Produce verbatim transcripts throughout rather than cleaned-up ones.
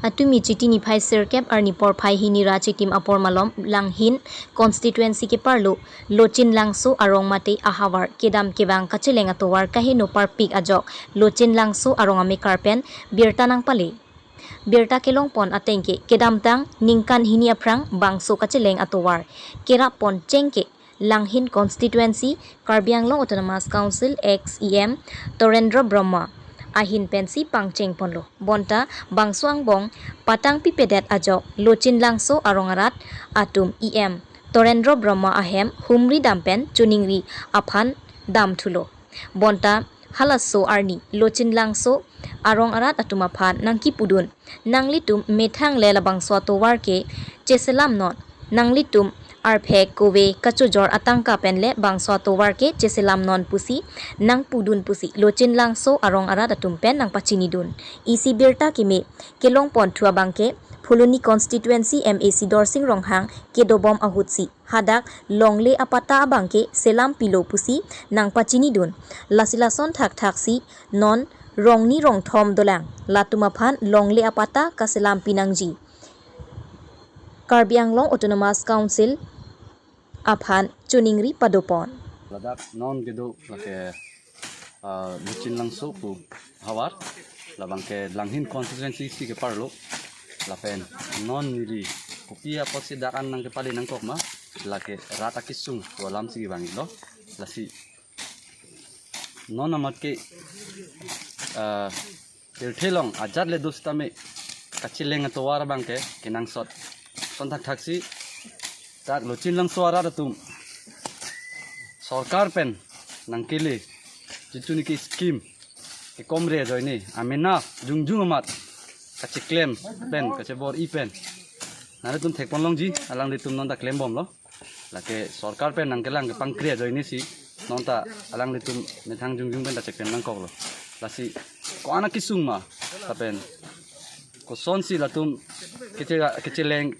Atumi Chiti niphai sirkep arni porphai hini ra chitim apor malom Langhin constituency keparlo Lochin Langso arong mate ahavar kedam kevang kacheleng atovar kaheno parpik ajok Lochin Langso arong amekar pen birta nangpale. Birta kelongpon atengke kedamtang ningkan hini aphrang bangso kacheleng atovar kerappon chengke Langhin constituency, Karbi Anglong Autonomous Council ex E M Torendra Brahma ahin pensi pangchengponlo. Bonta bangso angbong patangpipedet ajok Lochin Langso arong arat atum E M Torendra Brahma ahem humri dampen choningri aphan damthulo. Bonta halaso arni Lochin Langso arong arat atum aphan nangkipudun, nanglitum methang le labangso atovar ke cheselamnon, nanglitum arphek kove kachojor atangka pen le bangso atovar ke cheselamnon pusi nangpudun pusi Lochin Langso arong arat atum pen nangpachinidun. Isi birta keme kelongponthu abangke Phuloni constituency M A C Dorsing Ronghang kedobom ahutsi hadak longle apatta abangke selampilo pusi nangpachinidun. Lasi lason thakthaksi non rongni rongthom dolang, latum aphan longle apatta kaselampi nangji. Karbi Anglong Autonomous Council aphan choningri padopon. Ladak non kedo lake, ah, Lochin Langso pu havar, labangke Langhin constituency si keparlo, lapen non neli kopi apotsi dak an nangkepale nangkok ma, lake rat akesung pu alamsi kevanglo, lasi non amat ke, ah, pirthe along ajat le do sitame kacheleng atovar abangke kenangsot. Lason thakthaksi dak Lochin Langso arat atum sorkar pen nangkele jitu niki scheme kekomre ajoine amena jongjong amat kacheklem pen kachebor-i pen nanglitum thekponlongji, alanglitum non ta klembomlo. Lake sorkar pen nangkelang kepangkre ajoine si non ta alanglitum methang jongjong pen ta cheklem nangkoklo. Lasi ko-an akesung ma, lapen kosonsi latum keche, kacheleng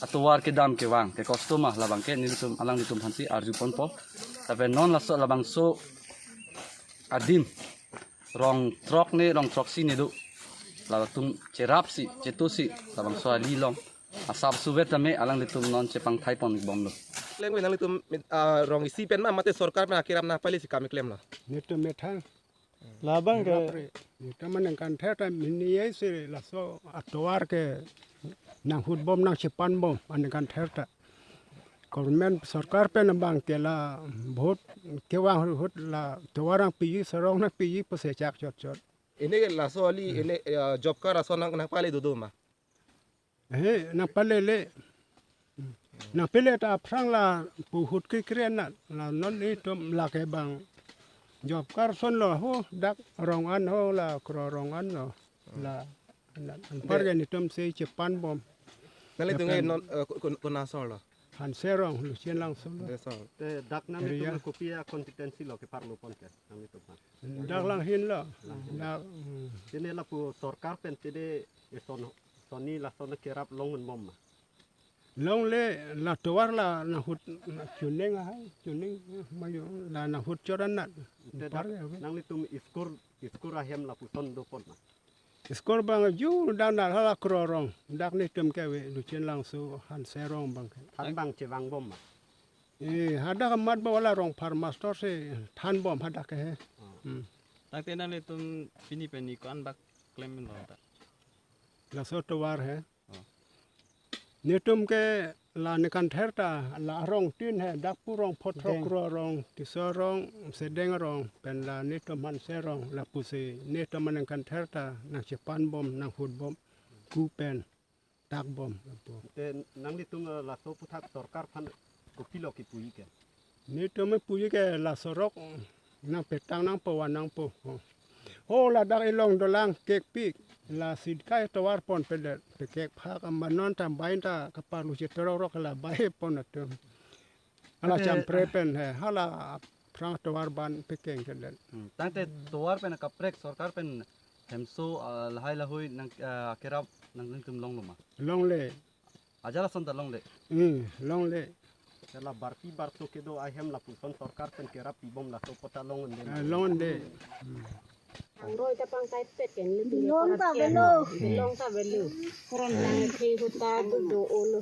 atovar kedam kevang ke kosto ma, labangke nelitum alanglitum aphansi arjuponpo. Lapen non laso labangso adim rong throk ne rong throksi ne do, latum cherapsi chetosi labangso ali along asap suvet tame alanglitum non chepangthaipon bomlo. Klem ko nanglitum, ah, rong isi pen ma mate sorkar pen akerap nangpale si kam klemlo? Netum methang. Labang ke. Netum aningkan ther ta mini ye si laso atovar ke nanghutbom nangchepanbom aningkan ther ta. Government sorkar pen abangke la vote kevang ahut la tovar nangpiji, sarong nangpiji pusi chak chot chot. Ini ke laso ali, ini, eh, job card ason nang, nangpale dodo ma? Eh, nangpalele. Nangpale ta aphrang lapu ahut kekre na, la non netum lake bang job card asonlo ho, dak rong an ho, la kro rong an lo. La, la anpar ke netum si chepanbom. Nanglitum ke non, eh, ko, ko, konat asonlo? Hanse Rong, Lochin Langso lo. Hanse Rong. Te dak nanglitum area. Kopi a-constituency lo keparlopon ke nanglitum aphan? Dak Langhin lo. Langhin. Dak, hmm. Tene lapu sorkar pen tene eson, sonni lason kerap long-unbom ma? Longle, la tovar la nanghut chuning ahai, chuning mayo la nanghut choran nat. Te dak nanglitum school, school ahem lapuson dopon ma? School abang ju dak nat hala kro rong, dak netum ke ave Lochin Langso Hanse Rong abangke. Than abang chevangbom ma? Eh, hadak amat bom la Rongphar master si thanbom hadak ke he. Oh. Hmm. Tangte nanglitum pini pen ni ko-an bak klemlo ta? Laso tovar he. Oh. Netum ke la ningkan ther ta la arong tin he, dak pu rong phothrok, Sedeng. Kro rong, Tisso Rong, Sedeng Rong, pen la netum Hanse Rong, lapusi netum aningkan ther ta nangchepanbom, nanghutbom, ku pen takbom lapu. Te nanglitum, eh, laso aphuthak sorkar aphan kopilo kipuji ke? Netum puji ke la sorok nangpetang nangpo, van nangpo. Ho ladak ilong dolang kekpik, lasi kai tovar ponpedet, pekek phak amat non ta bai ta kaparlu chetorok rok la baipon atum. Hala, ante, champre pen he, hala aphrang tovar ban pekeng kedet. Hmm, tangte tovar pen kaprek sorkar pen hemso, ah, lahai lahui nang, ah, kerap nangtum longlo ma? Longle. Ajat ason ta longle? Hmm, longle. Hala barpi barso kedo ahem lapuson sorkar pen kerap pibom laso apot ta long-unde? Ah, long-unde. Hmm. Angroi ta pangkai pet ken, ni tu long ta belo. Long ta belo. Nang thi huta du do olo.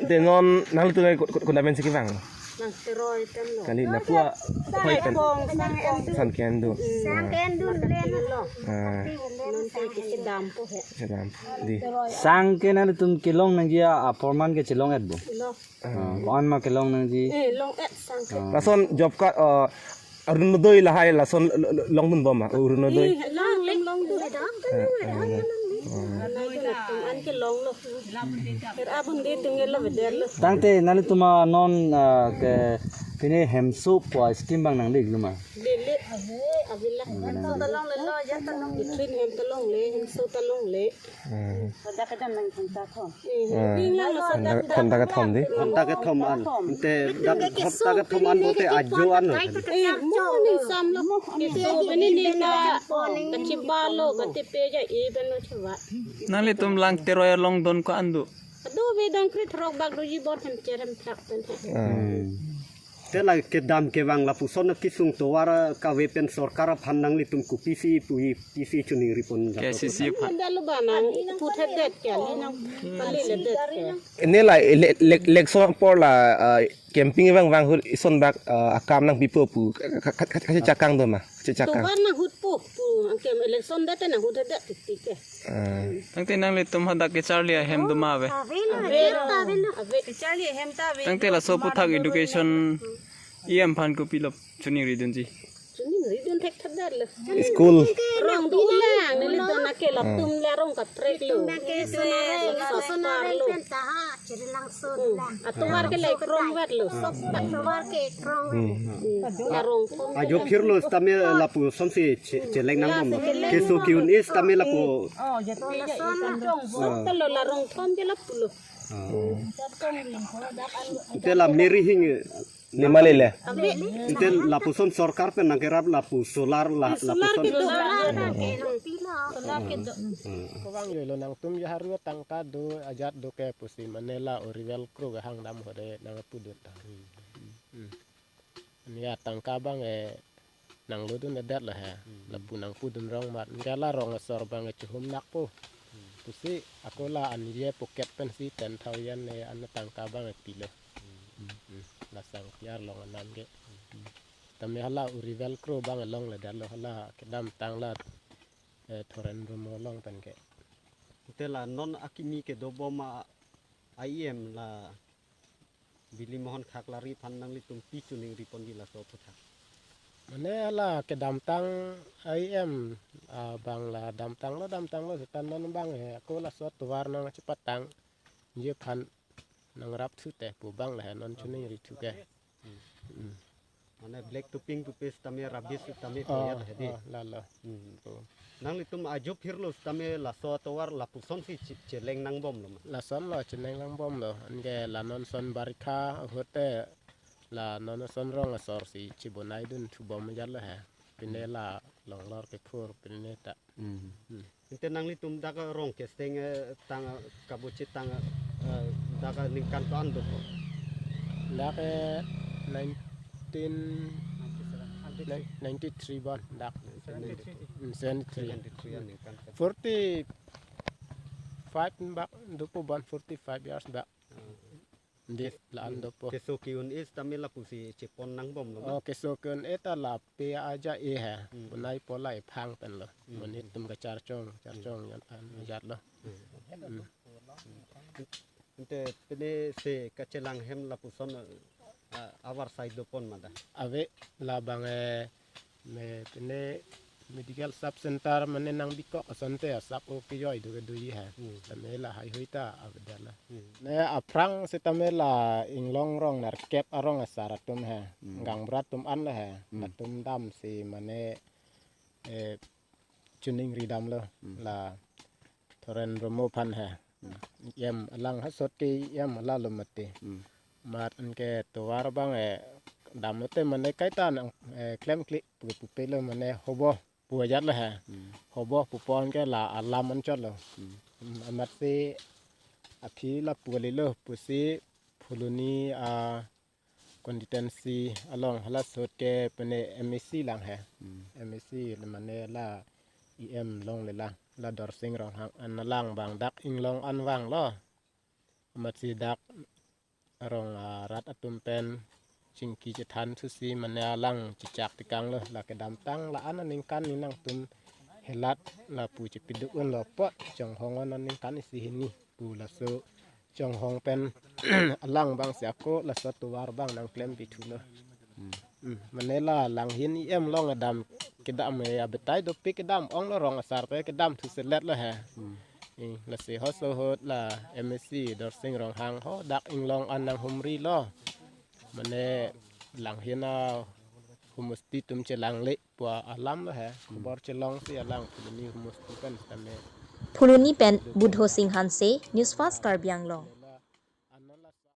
Te non nanglitum ko-, ko-, konat pensi kevang? Nang Teroi pen lo. Kali lapu ahoi pen. Pong sang en du. Sang ke-en du. Sang ke-en du le na. Ah. Non te ke kedam po he. Kedam. Di. Sang ke nanglitum kelong nangji aporman ke chelong-et bo? Lo. Ah, ko-an ma kelong nangji? Eh, long-et sang ke. Ah. Lason job card, eh, Orunodoi lahai lason lo-, lo-, longdun bom ma, Orunodoi. Eh, long, long, longdun. Ah, ah, ah. Anai ke latum an kelong lo. Kera abun di tung lo beder lo. Tangte nanglitum anon, ah, ke pine hemso pu a-scheme abang nangli lo ma? Lele. Avila. Hemso ta longle lo, ya ta longle. Between hem ta longle, hemso ta longle. Hmm. Hadak kedam nang thanta thom. Hmm. Ning lang lo. Thanta, thanta kethom di. Thanta kethom an. Te dak thanta kethom an bote ajo an lo. Eh, mo ni sam lo. Ito bini ni na. Kachiba lo, katepe ja e ben lo chewa. Nanglitum lang Teroi along don ko-an do? Ado be dang kri throk bak doji bor hem cher hem thlak pen he. Hmm. Te la kedam kevang lapuson kesung tovar kave pen sorkar aphan nanglitum kopisi pu-, pisi choningri pon? K C C aphan. Ada lo ba nang puthe det kali nang pali le det ke. Ini la ele-, ele-, election apor la, ah, campaign vangvang ahut ison bak, ah, akam nangpipo pu ka-, ka-, ka-, ka-, kachechak-ang do ma? Chechak-ang. Tovar nang hut po pu angke election det nang hut det tik tik ke. Ah. Tangte nanglitum hadak kecharli ahem do ma ave? Ave lo, ave lo, ave lo. Kecharli ahem ta ave. Tangte laso aphuthak education E M aphan kopilo choningri dunji? Choningri dun thekthedetlo. School. Rong dolang, neli don ake latum le rong kaprek lo. Latum ke sonare, latum sonare pen ta ha, chiri lang so dolang. Atovar ke le krong vet lo. Atovar ke krong vet. Hmm. Hmm. Arong thom. Ajo phirlo sitame lapusonsi che-, cheleng nangbomlo. Keso ke-un-e sitame lapu. Oh, jatuh ya, ikan dong. Sok telo la rong thom ke lapulo. Oh. Te la meri hing, eh, lima lele. Te lapuson sorkar pen nangkerap lapu solar la, eh, solar lapuson. Ke do. Solar ke do. Hmm. Kevang yo lo nangtum ya haru tangka do ajat do ke pusi mane la Urivel Kro kehang dam hode nangpu do ta. Hmm. Hmm. Ni atangka abang, eh, nanglodun edet lo he. Hmm. Lapu nangpudun rong mat. Ningke la rong asor abang, eh, chihum nakpo. Hmm. Pusi ako la anije pocket pensi ten thousand, eh, an tangka abang, eh, pilo. Hmm. Hmm, hmm. La sang piar long anan ke. Hmm. Tame hala Urivel Kro abang, eh, longledet lo hala kedamtang la, eh, Thoren Romo along pen ke. Te la non akimi kedobom a-, E M la Bili Mohon Khaklari aphan nanglitum pi choningri ponji laso aphuthak? Mane hala kedamtang E M, ah, abang la damtang lo, damtang lo seta non abang he, ako laso tovar nangchepatangji aphan nangrap thu te pu abang la he non choningri thu ke. Hmm. Hmm. Mane black topping pupe sitame rubbish sitame, oh, koyat hedi. Oh, lalo. Hmm. Oh. Nanglitum ajo phirlo sitame laso atovar lapusonsi che-, cheleng nangbomlo ma? Lason lo cheleng nangbomlo. Anke la non son barikha ahut te la non son rong asorsi chibonai dun thubom ajat lo he. Pine la longlor kephur pine ta. Hmm. Hmm. Ante nanglitum dak rong kesteng, eh, tang, eh, kabuchi tang, eh, dak ningkan ko-an dopo? Dak, eh, nineteen, nine-, ninety-three bon dak. Seventy-three. Hmm, seventy-three. Seventy-three aningkan. Forty-five bak dopo bon, forty-five years bak. Hmm. Di, la-an dopo. Keso ke-un-e sitame lapusi chepon nangbomlo ma? Oh, keso ke-un-e ta lape aja e he. Hmm. Bonai po la ephang pen lo. Hmm. Monit atum kacharchong, charchong, hmm, yan an, hmm, ajat lo. Hmm. Hmm. Ante pine se kachelang hem lapuson, ah, avarsai dopon ma da? Ave labang, eh, me pine medical sub center mane nangbikok asonte asap o kejoi do kedoji he. Hmm. Tame la haihui ta avedet lo. Hmm. Ne aphrang sitame la Inglong rong nerkep arong asar atum he. Hmm. Gaonbura atum an lo he. Hmm. Atum damsi mane, eh, choningri damlo. Hmm. La Thoren Romo aphan he. Hmm. E M alang ha sot ke E M ala lo mati. Hmm. Mat anke tovar abang, eh, damlote mane kaita nang, eh, klemkle pu, pupe lo mane hobo pu ajat lo he. Hmm. Hobo pupon ke la alam anchot lo. Hmm. Hmm, amatsi aphi lapu kalilo pusi Phuloni, ah, constituency along halaso ke pene M A C lang he. Hmm. M A C le mane la E M longle lang, la Dorsing Ronghang an alang abang dak inglong an vanglo. Amatsi dak arong arat atum pen chingki chethan thusi mane alang chechak tekanglo, la kedamtang la-an aningkan ni nangtum helat lapu chepiduk unlo apot chonghong on aningkan isi hini pu laso chonghong pen alang abang si ako laso tovar abang nangklem pithulo. Hmm. Hmm, mane la langhin E M long adam kedam he, abetai dopik kedam onglo, rong asar ke kedam thuselet lo he. Hmm. Eh, lasi halaso ahut la M A C Dorsing Ronghang ho dak inglong an nanghumrilo. Mane langhin a humusti atum chelangle pu alam lo he. Khobor chelongsi alang Phuloni humusti pen tame. Phuloni pen Budho Sing Hanse, News Fast Karbi Anglong.